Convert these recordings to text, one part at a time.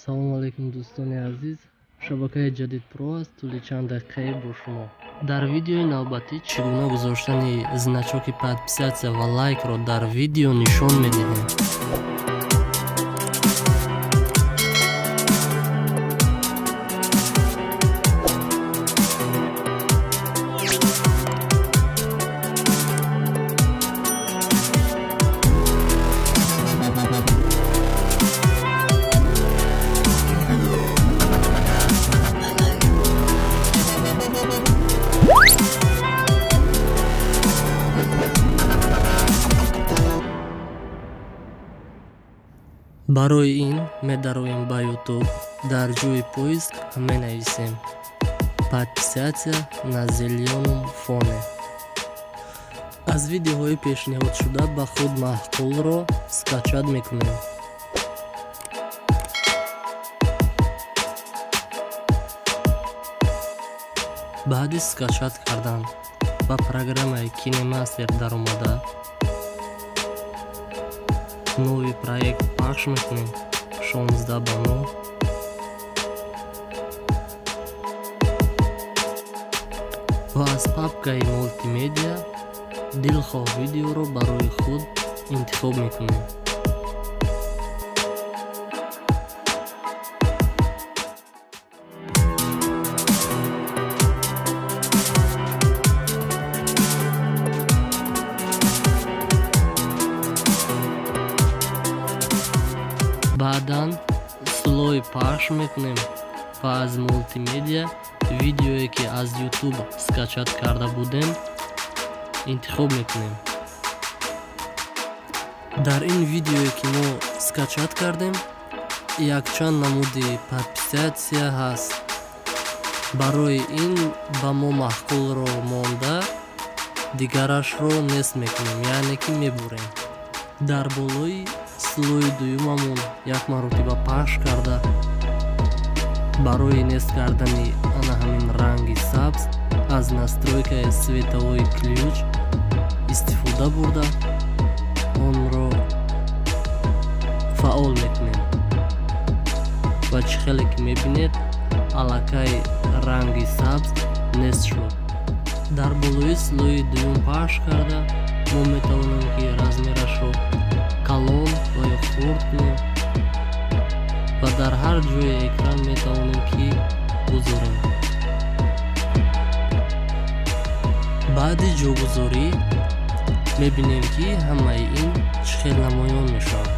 Салому алайкум, дӯстони азиз. Шабакаи Ҷадид Про аст, тӯли чанд дақиқае бо шумо. Дар видеои навбатӣ чӣ гуна гузоштани значоки подписаться ва лайкро дар видео нишон медиҳем. Барои ин медароем ба Ютуб, дар ҷои поиск менависем «Подписаться на зелёном фоне». Аз видеоҳои пешниҳодшуда ба худ маъқулро скачать мекунем. Баъди скачать кардан ба программаи KineMaster даромада, новый проект пахш мекунем, 16:9. Ва аз папкаи мултимедиа дилхоҳ видеоро барои худ интихоб мекунем. Баъдан слой пахш мекунем ва аз мултимедиа видеое, ки аз Ютуб скачать карда будем, интихоб мекунем. Дар ин видеое, ки мо скачать кардем, якчанд намуди подписаться ҳаст. Барои ин ба мо маъқулро монда, дигарашро нест мекунем, яъне ки мебурем. Дар болои слои дуюмамон як маротиба пахш карда, барои нест кардани ана ҳамин ранги сабз аз настройкаи световой ключ истифода бурда, онро фаъол мекунем ва чӣ хеле ки мебинед, аллакай ранги сабз нест шуд. Дар болои слои дуюм пахш карда, мо метавонем, ки размерашро калон ва ё хурд кунем ва дар ҳар ҷои экран метавонем, ки гузорем. Баъди ҷогузорӣ мебинем, ки ҳамаи ин чӣ хел намоён мешавад.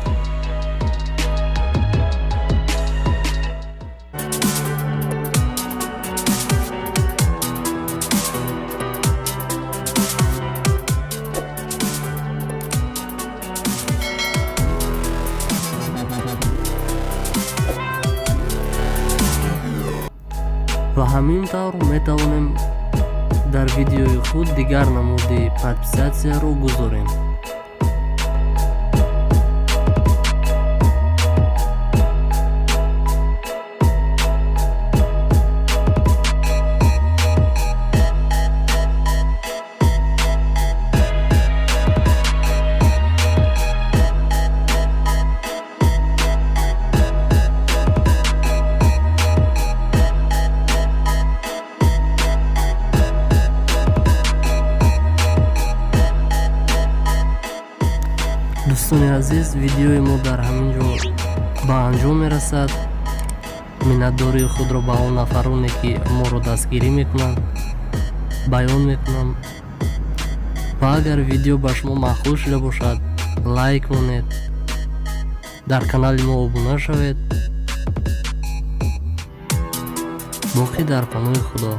Ва ҳамин тавр метавонем дар видеои худ дигар намуди подписатьсяро гузорем. Дӯстони азиз, видеои мо дар ҳамин ҷо ба анҷом мерасад. Миннатдории худро ба он нафароне, ки моро дастгирӣ мекунанд, баён мекунам. Ва агар видео ба шумо маъқул шуда бошад, лайк монед, дар канали мо обуна шавед. Боқӣ дар паноҳи Худо.